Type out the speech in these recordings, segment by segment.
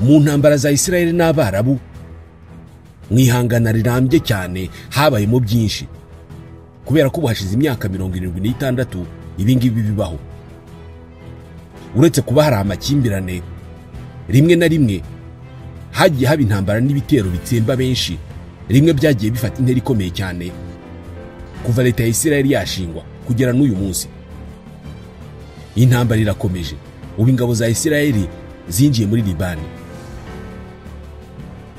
Mu ntambara za Isirayeli n'Abarabu, mu ihangana rirambye cyane, habayemo byinshi, kubera ko ubu hashize imyaka 76 ibi ngibi bibaho. Uretse kuba hari amakimbirane, rimwe na rimwe hagiye haba intambara n'ibitero bitsemba benshi, rimwe byagiye bifata intera ikomeye cyane kuva leta ya Isirayeli yashingwa kugera n'uyu munsi. Intambara irakomeje. Ubu ingabo za Isirayeli zinjiye muri Libani.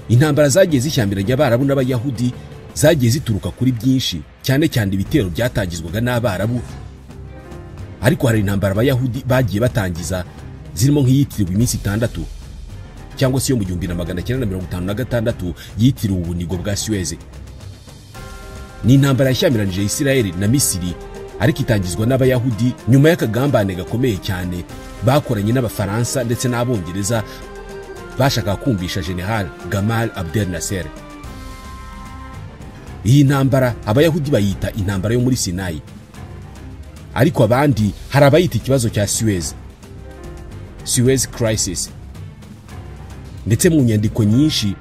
Intambara zagiye zishyambiranya Abarabu n'Abayahudi zagiye zituruka kuri byinshi, cyane cyane ibitero byatangizwaga n'Abarabu. Ariko hari intambara Abayahudi bagiye batangiza zirimo nk'iyitiriwe iminsi 6 cyangwa se yo mu 1956 yitiriwe ubunigo bwa Suez. Ni intambara yashyamiranyije Isirayeli na Misiri, ariko itangizwa n'Abayahudi nyuma y'akagambane gakomeye cyane bakoranye n'Abafaransa ndetse n'Abongereza bashaka kumvisha General Gamal Abdel Nasser. Iyi ntambara Abayahudi bayita intambara yo muri Sinai, ariko abandi hari abayita ikibazo cya Suez, Suez Crisis, ndetse mu nyandiko nyinshi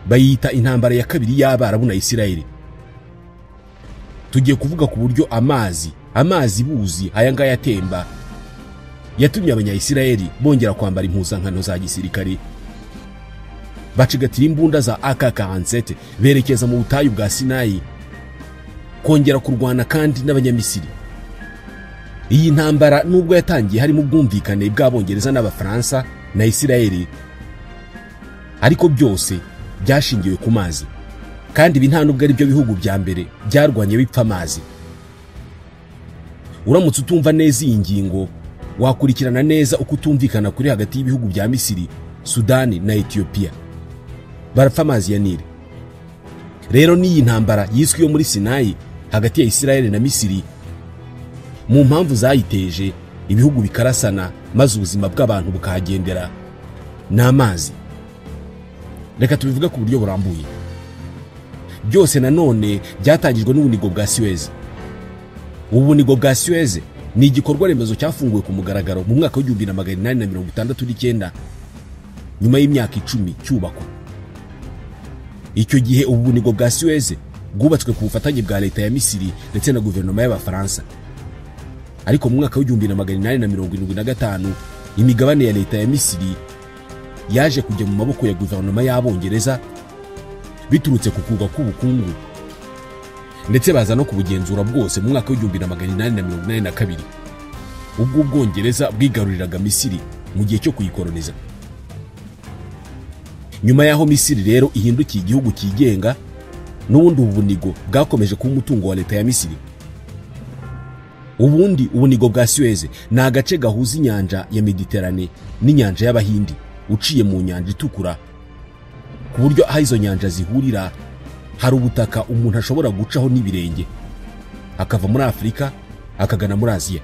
bayita intambara ya kabiri y'Abarabu na Isirayeli. Tugiye kuvuga ku buryo amazi buzi aya ngaya atemba yatumye Abanyayisirayeli bongera kwambara impuzankano za gisirikare, bacigatira imbunda za AK-47 berekeza mu butayu bwa Sinai kongera kurwana kandi n'Abanyamisiri. Iyi ntambara nubwo yatangiye harimo ubwumvikane bw'Abongereza n'Abafaransa na Isirayeli, ariko byose byashingiwe ku mazi, kandi ibi nta nubwo ari byo bihugu bya mbere byarwanye bipfa amazi. Uramutse utumva neza iyi ngingo, wakurikirana neza uko utumvikana kuri hagati y'ibihugu bya Misiri, Sudani na Ethiopia. Barapfa amazi ya Nile. Rero n'iyi ntambara yiswe yo muri Sinai hagati ya Isirayeli na Misiri, mu mpamvu zayiteje ibihugu bikarasana maze ubuzima bw'abantu bukahagendera n'amazi. Reka tubivuge ku buryo burambuye. Byose nanone byatangijwe n'ubunigo bwa Suez. Ubunigo bwa Suez ni igikorwa remezo cyafunguwe ku mugaragaro mu mwaka wa 1869 nyuma y'imyaka 10 cyubakwa. Icyo gihe ubunigo bwa Suez bwubatswe ku bufatanye bwa leta ya Misiri ndetse na guverinoma y'Abafaransa. Ariko mu mwaka wa 1875 imigabane ya leta ya Misiri yaje kujya mu maboko ya guverinoma y'Abongereza biturutse ku kugwa k'ubukungu, ndetse baza no kubugenzura bwose mu mwaka wa 1882 ubwo Ubwongereza bwigaruriraga Misiri mu gihe cyo kuyikoloniza. Nyuma yaho Misiri rero ihindukiye igihugu cyigenga, n'ubundi ubunigo bwakomeje kuba umutungo wa leta ya Misiri. Ubundi ubunigo bwa Suez ni agace gahuza inyanja ya Mediterane n'inyanja y'Abahindi uciye mu nyanja itukura, ku buryo aho izo nyanja zihurira hari ubutaka umuntu ashobora gucaho n'ibirenge akava muri Afurika akagana muri Aziya.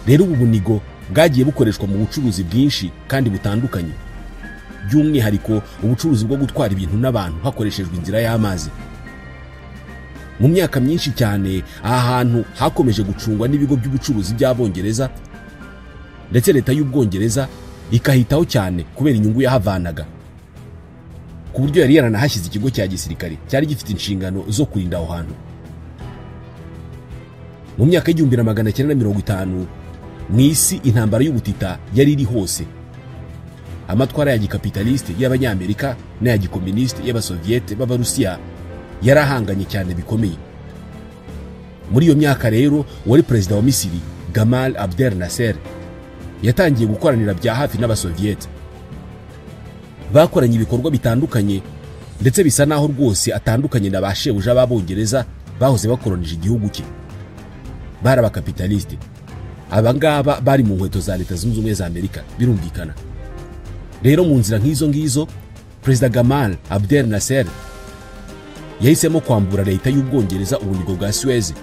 Rero ubu bunigo bwagiye bukoreshwa mu bucuruzi bwinshi kandi butandukanye, by'umwihariko ubucuruzi bwo gutwara ibintu n'abantu hakoreshejwe inzira y'amazi. Mu myaka myinshi cyane aha hantu hakomeje gucungwa n'ibigo by'ubucuruzi by'Abongereza, ndetse leta y'Ubwongereza ikahitaho cyane kubera inyungu yahavanaga, ku buryo yari yaranahashyize ikigo cya gisirikare cyari gifite inshingano zo kurinda aho hantu. Mu myaka 1950 mu isi intambara y'ubutita yari iri hose. Amatwara ya gikapitaliste y'Abanyamerika n'aya gikomuniste y'Abasoviete b'Abarusiya yarahanganye cyane bikomeye. Muri iyo myaka rero wari perezida wa Misiri Gamal Abdel Nasser yatangiye gukoranira bya hafi n'Abasoviete. Bakoranye ibikorwa bitandukanye, ndetse bisa naho rwose atandukanye na ba shebuja b'Abongereza bahoze bakolonije igihugu cye. Bari abakapitaliste. Aba ngaba bari mu nkweto za Leta Zunze Ubumwe za Amerika, birumvikana. Rero mu nzira nk'izo ngizo, Perezida Gamal Abdel Nasser yahisemo kwambura leta y'Ubwongereza ubunigo bwa Suez,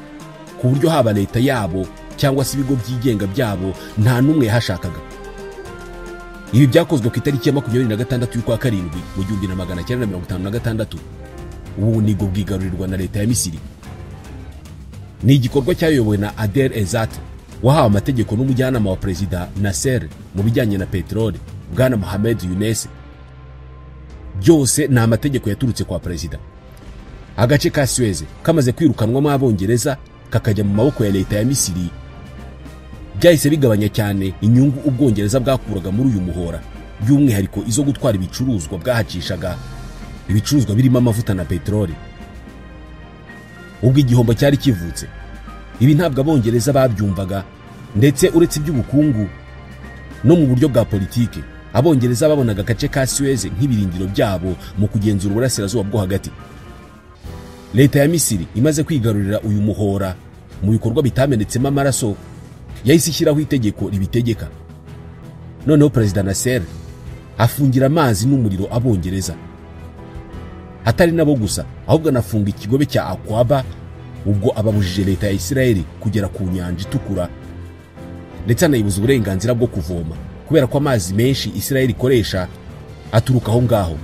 ku buryo haba leta yabo cyangwa se ibigo byigenga byabo nta n'umwe yahashakaga. Ibi byakozwe ku itariki ya 26 y'ukwa karindwi mu 1956. Ubunigo bwigarurirwa na leta ya Misiri. Ni igikorwa cyayobowe na Adel Ezat, wahawe amategeko n'umujyanama wa Perezida Nasser mu bijyanye na peteroli. Bwana Mohamed Younes. Byose ni amategeko yaturutse kwa perezida. Agace ka Suez kamaze kwirukanwamo Abongereza kakajya mu maboko ya leta ya Misiri, byahise bigabanya cyane inyungu Ubwongereza bwakuraga muri uyu muhora, by'umwihariko izo gutwara ibicuruzwa bwahacishaga, ibicuruzwa birimo amavuta na peteroli. Ubwo igihombo cyari kivutse. Ibi ntabwo Abongereza babyumvaga, ndetse uretse iby'ubukungu no mu buryo bwa politike, Abongereza babonaga agace ka Suez nk'ibirindiro byabo mu kugenzura uburasirazuba bwo hagati. Leta ya Misiri imaze kwigarurira uyu muhora mu bikorwa bitamenetsemo amaraso, yahise ishyiraho itegeko ribitegeka. Noneho Perezida Nasser afungira amazi n'umuriro Abongereza. Atari nabo gusa, ahubwo anafunga ikigobe cya Aqaba, ubwo ababujije leta ya Isirayeli kugera ku nyanja itukura, ndetse anayibuza uburenganzira bwo kuvoma, kubera ko amazi menshi Isirayeli ikoresha aturuka aho ngaho.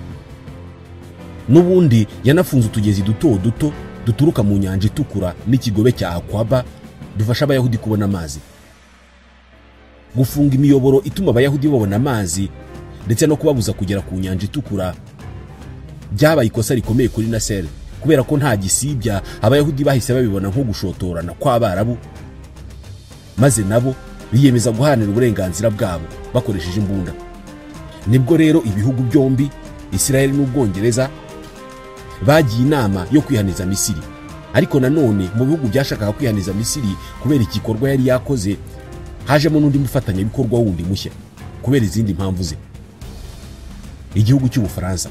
N'ubundi yanafunze utugezi duto duto duturuka mu nyanja itukura n'ikigobe cya Aqaba dufasha Abayahudi kubona amazi. Gufunga imiyoboro ituma Abayahudi babona amazi ndetse no kubabuza kugera ku nyanja itukura byabaye ikosa rikomeye kuri Nasser, kubera ko nta gisibya Abayahudi bahise babibona nko gushotorana kw'Abarabu, maze nabo biyemeza guharanira uburenganzira bwabo bakoresheje imbunda. Nibwo rero ibihugu byombi Isirayeli n'Ubwongereza bagiye inama yo kwihaniza Misiri. Ariko nanone mu bihugu byashakaga kwihaniza Misiri kubera igikorwa yari yakoze, hajemo n'undi mufatanyabikorwa wundi mushya kubera izindi mpamvu ze, igihugu cy'Ubufaransa.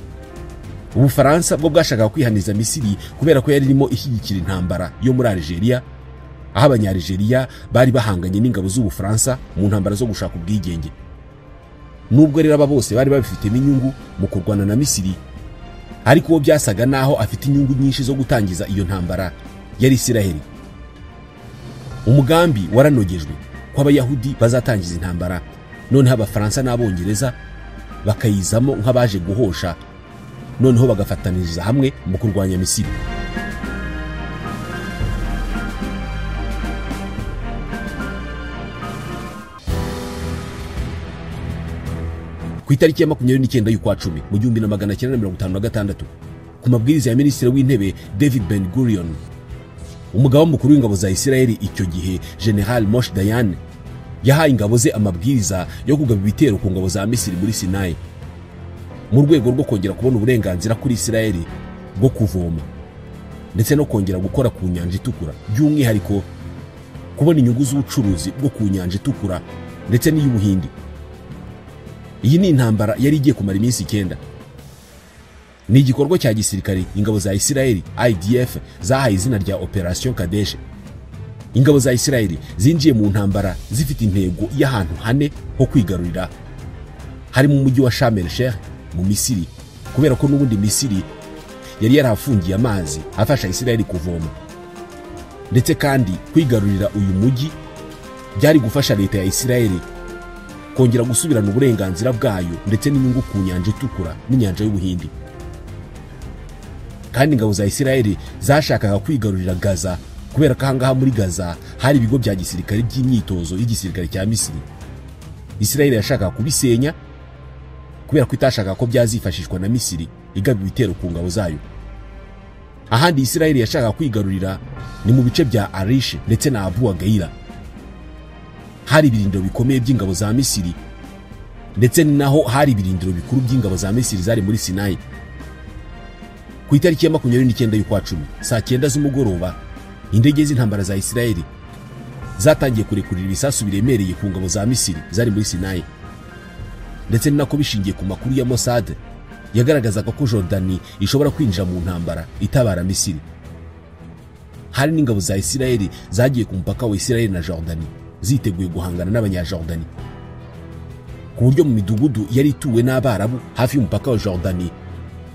Ubufaransa bwo bwashakaga kwihaniza Misiri kubera ko yari irimo ishyigikira intambara yo muri Algeria, aho Abanyalgeria bari bahanganye n'ingabo z'Ubufaransa mu ntambara zo gushaka ubwigenge. Nubwo rero aba bose bari babifitemo inyungu mu kurwana na Misiri, ariko uwo byasaga naho afite inyungu nyinshi zo gutangiza iyo ntambara yari Isiraheli. Umugambi waranogejwe ko Abayahudi bazatangiza intambara, noneho Abafaransa n'Abongereza bakayizamo nk'abaje guhosha, noneho bagafataniriza hamwe mu kurwanya Misiri. Ku itariki ya 29 y'ukwa 10 mu 1956, ku mabwiriza ya Minisitiri w'Intebe David Ben Gurion, umugaba mukuru w'ingabo za Isirayeli icyo gihe General Moshe Dayan yahaye ingabo ze amabwiriza yo kugaba ibitero ku ngabo za Misiri muri Sinai, mu rwego rwo kongera kubona uburenganzira kuri Isirayeli bwo kuvoma ndetse no kongera gukora ku nyanja itukura, by'umwihariko kubona inyungu z'ubucuruzi bwo ku nyanja itukura ndetse n'iy'Ubuhindi. Iyi ni intambara yari igiye kumara iminsi 9. Ni igikorwa cya gisirikare ingabo za Isirayeli IDF zahaye izina rya Operation Kadesh. Ingabo za Isirayeli zinjiye mu ntambara zifite intego y'ahantu hane ho kwigarurira, harimo umujyi wa Sharm el Sheikh mu Misiri, kubera ko n'ubundi Misiri yari yarafungiye amazi afasha Isirayeli kuvoma, ndetse kandi kwigarurira uyu mujyi byari gufasha leta ya Isirayeli kongera gusubirana uburenganzira bwayo ndetse n'inyungu ku nyanja itukura n'inyanja y'Ubuhindi. Kandi ingabo za Isirayeli zashakaga kwigarurira Gaza, kubera ko ahangaha muri Gaza hari ibigo bya gisirikare by'imyitozo y'igisirikare cya Misiri. Isirayeli yashakaga kubisenya kubera ko itashakaga ko byazifashishwa na Misiri igaba ibitero ku ngabo zayo. Ahandi Isirayeli yashakaga kwigarurira ni mu bice bya Arish ndetse na Abu Agaira. Hari ibirindiro bikomeye by'ingabo za Misiri, ndetse ni naho hari ibirindiro bikuru by'ingabo za Misiri zari muri Sinai. Ku itariki ya 29 y'ukwa 10 saa 9 z'umugoroba, indege z'intambara za Isirayeli zatangiye kurekurira ibisasu biremereye ku ngabo za Misiri zari muri Sinai, ndetse ni nako bishingiye ku makuru ya Mossad yagaragazaga ko Jordani ishobora kwinjira mu ntambara itabara Misiri. Hari n'ingabo za Isirayeli zagiye ku mupaka wa Isirayeli na Jordani ziteguye guhangana n'Abanyajordani, ku buryo mu midugudu yari ituwe n'Abarabu hafi y'umupaka wa Jordani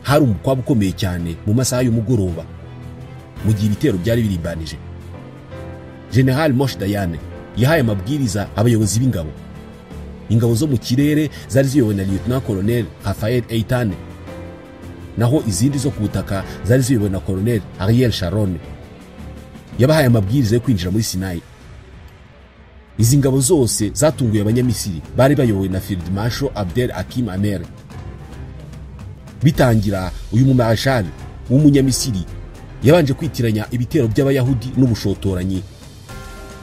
hari umukwabu ukomeye cyane mu masaha y'umugoroba mu gihe ibitero byari birimbanije. General Moshe Dayan yahaye amabwiriza abayobozi b'ingabo. Ingabo zo mu kirere zari ziyobowe na Lieutenant Colonel Rafael Eitan, naho izindi zo ku butaka zari ziyobowe na Colonel Ariel Sharon. Yabahaye amabwiriza yo kwinjira muri Sinai. Izi ngabo zose zatunguye abanyamisiri bari bayobowe na Field Marshal Abdel Hakim Amer. Bitangira uyu mumarshal w'umunyamisiri yabanje kwitiranya ibitero by'abayahudi n'ubushotoranyi,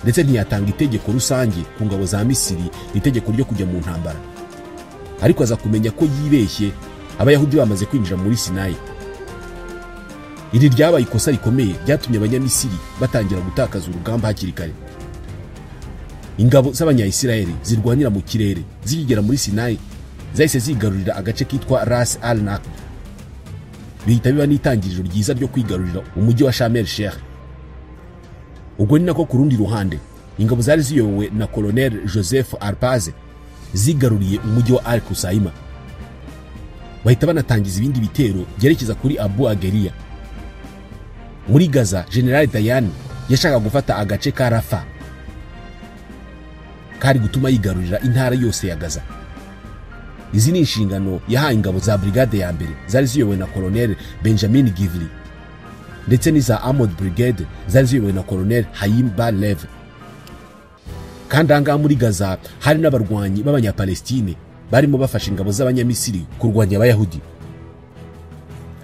ndetse ntiyatanga itegeko rusange ku ngabo za Misiri, itegeko ryo kujya mu ntambara. Ariko aza kumenya ko yibeshye abayahudi bamaze kwinjira muri Sinayi. Iri ryabaye ikosa rikomeye ryatumye abanyamisiri batangira gutakaza urugamba hakiri kare. Ingabo z'abanyayisiraheli zirwanira mu kirere zikigera muri Sinayi zahise zigarurira agace kitwa Ras Al Naqb, bihita biba n'itangiriro ryiza ryo kwigarurira umujyi wa Sharm el Sheikh. Ubwo ni nako ku rundi ruhande ingabo zari ziyobowe na Colonel Joseph Arpaze zigaruriye umujyi wa Al Kusaima, bahita banatangiza ibindi bitero byerekeza kuri Abu Ageria. Muri Gaza, General Dayan yashakaga gufata agace ka Rafa kari gutuma yigarurira intara yose ya Gaza. Izi ni inshingano yahaye ingabo za brigade ya mbere zari ziyobowe na Colonel Benjamin Givli, ndetse n'iza Armored Brigade zari ziyobowe na Colonel Hayim Bar-Lev. Kandi ahangaha muri Gaza hari n'abarwanyi b'abanyapalestine barimo bafasha ingabo z'abanyamisiri kurwanya abayahudi.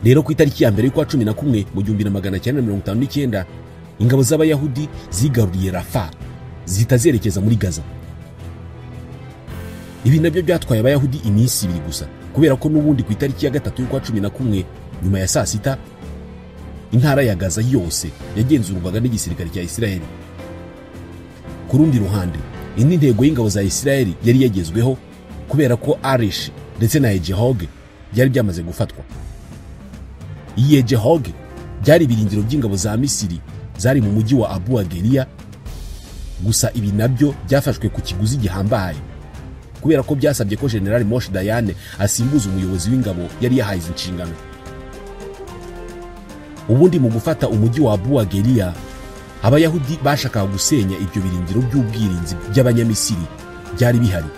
Rero ku itariki ya mbere y'ukwa 11 mu 1959 ingabo z'abayahudi zigaruriye Rafa zihita zerekeza muri Gaza. Ibi nabyo byatwaye abayahudi iminsi ibiri gusa, kubera ko n'ubundi ku itariki ya 3 y'ukwa 11 nyuma ya saa sita intara ya Gaza yose yagenzurwaga n'igisirikare cya Isiraheli. Ku rundi ruhande, indi ntego y'ingabo za Isiraheli yari yagezweho kubera ko Arish ndetse na Ejehog byari byamaze gufatwa. Iyi Ejehog byari ibirindiro by'ingabo za Misiri zari mu mujyi wa Abu Ageria, gusa ibi nabyo byafashwe ku kiguzi gihambaye kubera ko byasabye ko General Moshe Dayan asimbuza umuyobozi w'ingabo yari yahaye izi nshingano. Ubundi mu gufata umujyi wa Abu Ageria, abayahudi bashakaga gusenya ibyo birindiro by'ubwirinzi by'abanyamisiri byari bihari,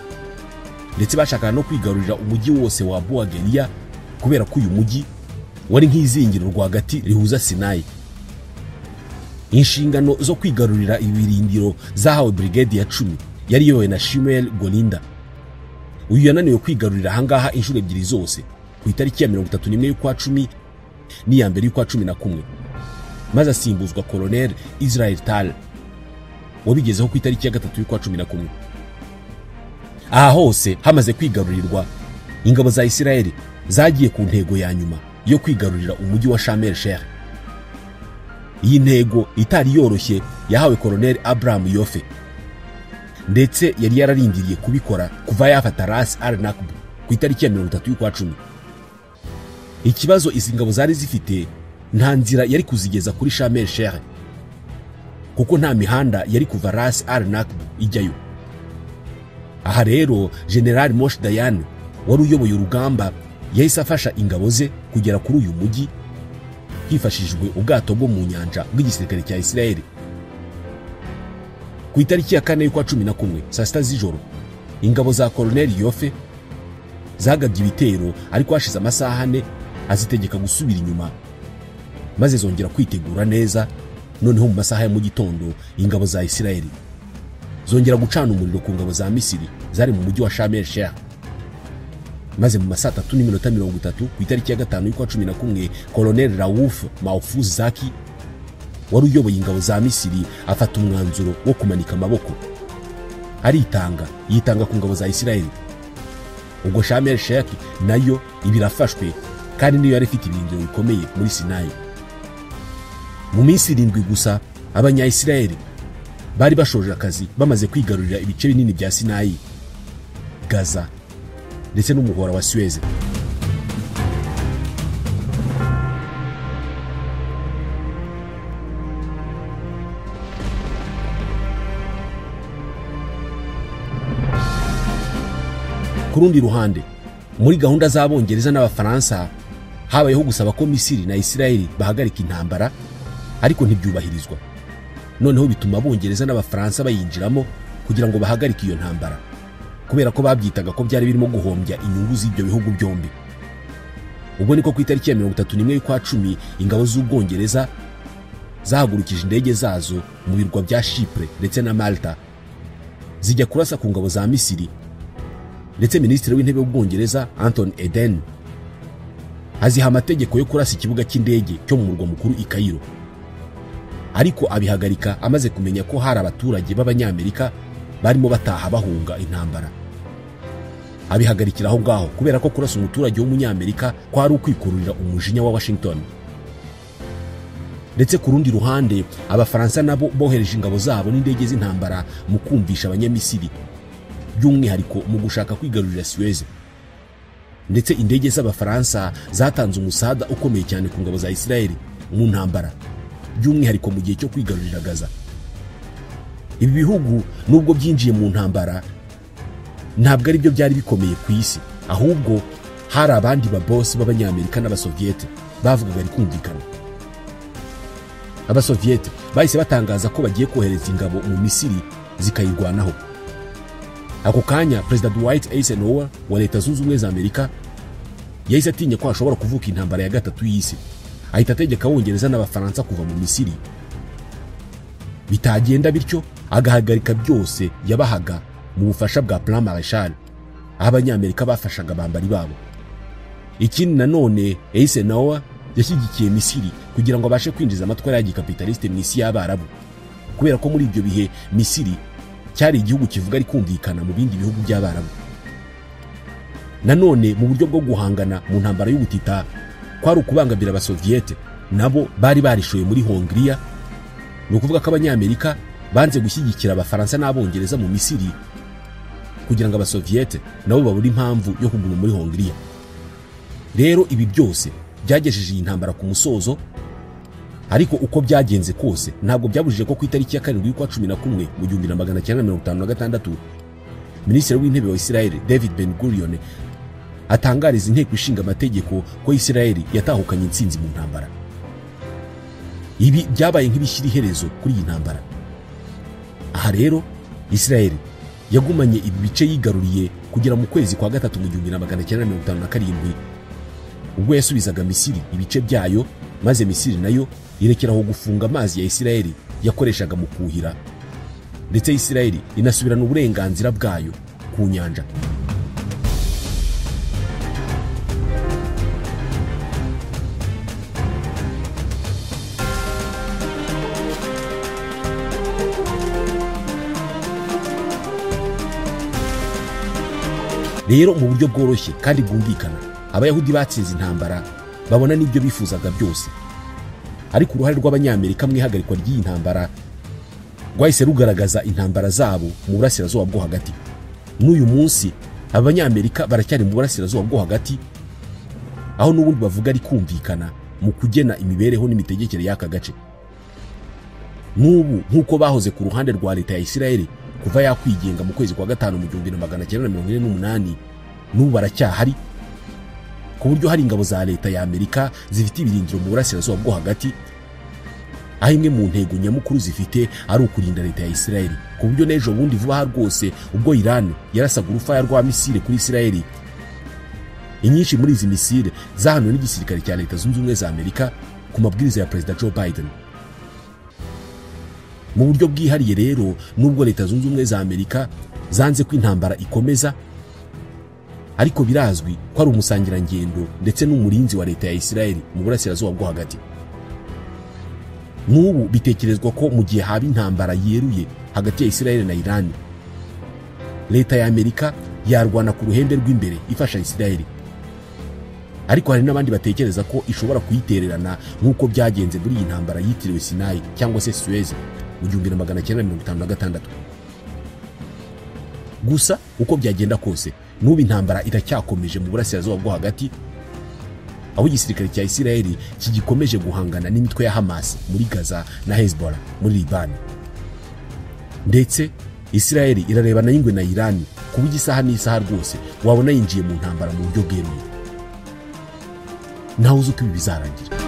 ndetse bashakaga no kwigarurira umujyi wose wa Abu Ageria kubera ko uyu mujyi wari nk'izingiro rwagati rihuza Sinayi. Inshingano zo kwigarurira ibirindiro zahawe brigade ya 10 yari iyobowe na Shmuel Golinda. Uyu yananiwe kwigarurira ahangaha inshuro ebyiri zose, ku itariki ya 31 y'ukwa 10 n'iya mbere y'ukwa 11, maze asimbuzwa Colonel Israel Tal wabigezeho ku itariki ya 3 y'ukwa 11. Aha hose hamaze kwigarurirwa, ingabo za Isiraheli zagiye ku ntego ya nyuma yo kwigarurira umujyi wa Sharm el Sheikh. Iyi ntego itari yoroshye yahawe Colonel Abraham Yofe, ndetse yari yararindiriye kubikora kuva yafata Ras Al Naqb ku itariki ya 30 y'ukwa 10. Ikibazo izi ngabo zari zifite, nta nzira yari kuzigeza kuri Sharm el Sheikh kuko nta mihanda yari kuva Ras Al Naqb ijyayo. Aha rero General Moshe Dayan wari uyoboye urugamba yahise afasha ingabo ze kugera kuri uyu mujyi hifashishijwe ubwato bwo mu nyanja bw'igisirikare cya Isiraheli. Ku itariki ya 4 y'ukwa 11 saa sita z'ijoro, ingabo za Colonel Yofe zagabye ibitero, ariko hashize amasaha 4 azitegeka gusubira inyuma, maze zongera kwitegura neza. Noneho mu masaha ya mu gitondo ingabo za Isiraheli zongera gucana umuriro ku ngabo za Misiri zari mu mujyi wa Sharm el Sheikh. Maze mu masaha 3:30 ku itariki ya 5 y'ukwa 11 Colonel Raouf Mahfouz Zaki wari uyoboye ingabo za Misiri afata umwanzuro wo kumanika amaboko, aritanga, yitanga ku ngabo za Isiraheli. Ubwo Sharm el Sheikh nayo ibirafashwe, kandi niyo yari ifite ibirindiro bikomeye muri Sinayi. Mu minsi 7 gusa abanya-Isiraheli bari bashoje akazi, bamaze kwigarurira ibice binini bya Sinayi, Gaza ndetse n'umuhora wa Suez. Ku rundi ruhande, muri gahunda z'abongereza n'abafaransa habayeho gusaba ko Misiri na Isiraheli bahagarika intambara, ariko ntibyubahirizwa. Noneho bituma abongereza n'abafaransa bayinjiramo kugira ngo bahagarike iyo ntambara, kubera ko babyitaga ko byari birimo guhombya inyungu z'ibyo bihugu byombi. Ubwo niko ku itariki ya 31 y'ukwa 10 ingabo z'Ubwongereza zahagurukije indege zazo mu birwa bya Chypre ndetse na Malta, zijya kurasa ku ngabo za Misiri, ndetse Minisitiri w'Intebe w'Ubwongereza Anthony Eden aziha amategeko yo kurasa ikibuga cy'indege cyo mu murwa mukuru i Cairo, ariko abihagarika amaze kumenya ko hari abaturage b'Abanyamerika barimo bataha bahunga intambara. Abihagarikira aho ngaho kubera ko kurasa umuturage w'Umunyamerika kwari ukwikururira umujinya wa Washington. Ndetse ku rundi ruhande Abafaransa nabo bohereje ingabo zabo n'indege z'intambara mu kumvisha Abanyamisiri, by'umwihariko mu gushaka kwigarurira Suez. Ndetse indege z'Abafaransa zatanze umusada ukomeye cyane ku ngabo za Israeli mu ntambara, by'umwihariko mu gihe cyo kwigarurira Gaza. Ibi bihugu nubwo byinjiye mu ntambara ntabwo ari byo byari bikomeye ku isi, ahubwo hari abandi babosi b'Abanyamerika n'Abasoviete bavugaga ari kumvikana. Abasoviete bahise batangaza ko bagiye kohereza ingabo mu Misiri zikayirwanaho. Ako kanya Perezida Dwight Eisenhower wa Leta Zunze Ubumwe za Amerika yahise atinya ko hashobora kuvuka intambara ya gatatu y'isi, ahita ategeka Abongereza n'Abafaransa kuva mu Misiri. Bitagenda bityo agahagarika byose yabahaga mu bufasha bwa Plan Marshall, aho Abanyamerika bafashaga abambari babo. Ikindi nanone Eisenhower yashyigikiye Misiri kugira ngo abashe kwinjiza amatwara ya gikapitaliste mu isi y'Abarabu, kubera ko muri ibyo bihe Misiri cyari igihugu kivuga ari kumvikana mu bindi bihugu by'Abarabu. Nanone mu buryo bwo guhangana mu ntambara y'ubutita kwari ukubangamira Abasoviete nabo bari barishoye muri Hongiriya. Ni ukuvuga ko Abanyamerika banze gushyigikira Abafaransa n'Abongereza mu Misiri kugira ngo Abasoviete nabo babure impamvu yo kuguma muri Hongiriya. Rero ibi byose byagejeje iyi ntambara ku musozo, ariko uko byagenze kose ntabwo byabujije ko ku itariki ya 7 y'ukwa 11 mu 1956 Minisitiri w'Intebe wa Israel David Ben-Gurion atangariza inteko ishinga amategeko ko Israel yatahukanye intsinzi mu ntambara. Ibi byabaye nk'ibishyira iherezo kuri iyi ntambara. Aha rero Israel yagumanye ibi bice yigaruriye kugera mu kwezi kwa gatatu mu 1957, ubwo yasubizaga Misiri ibice byayo, maze Misiri nayo irekeraho gufunga amazi ya Israel yakoreshaga mu kuhira, ndetse Israel inasubirana uburenganzira bwayo ku nyanja. Rero mu buryo bworoshye kandi bwumvikana, Abayahudi batsinze intambara babona n'ibyo bifuzaga byose, ariko uruhare rw'Abanyamerika mu ihagarikwa ry'iyi ntambara rwahise rugaragaza intambara zabo mu burasirazuba bwo hagati. N'uyu munsi Abanyamerika baracyari mu burasirazuba bwo hagati, aho n'ubundi bavuga ari kumvikana mu kugena imibereho n'imitegekere y'aka gace. N'ubu nk'uko bahoze ku ruhande rwa leta ya Israel kuva yakwigenga mu kwezi kwa gatanu mu 1948, n'ubu baracyahari, ku buryo hari ingabo za leta ya Amerika zifite ibirindiro mu burasirazuba bwo hagati, aho imwe mu ntego nyamukuru zifite ari ukurinda leta ya Israel, ku buryo n'ejo bundi vuba aha rwose ubwo Iran yarasaga urufaya rwa misile kuri Israel, inyinshi muri izi misile zahanuwe n'igisirikare cya Leta Zunze Ubumwe za Amerika ku mabwiriza ya Perezida Joe Biden. Mu buryo bwihariye rero, nubwo Leta Zunze Ubumwe za Amerika zanze ko intambara ikomeza, ariko birazwi ko ari umusangirangendo ndetse n'umurinzi wa leta ya Israel mu burasirazuba bwo hagati. N'ubu bitekerezwa ko mu gihe haba intambara yeruye hagati ya Israel na Iran, leta ya Amerika yarwana ku ruhembe rw'imbere ifasha Israel, ariko hari n'abandi batekereza ko ishobora kuyitererana nk'uko byagenze muri iyi ntambara yitiriwe Sinai cyangwa se Suez mu 1956. Gusa uko byagenda kose, n'ubu intambara iracyakomeje mu burasirazuba bwo hagati, aho igisirikare cya Israel kigikomeje guhangana n'imitwe ya Hamas muri Gaza na Hezbollah muri Liban. Ndetse Israel irarebana y'ingwe na Iran ku buryo isaha n'isaha rwose wabona yinjiye mu ntambara mu buryo bweruye. Ntawe uzi uko ibi bizarangira.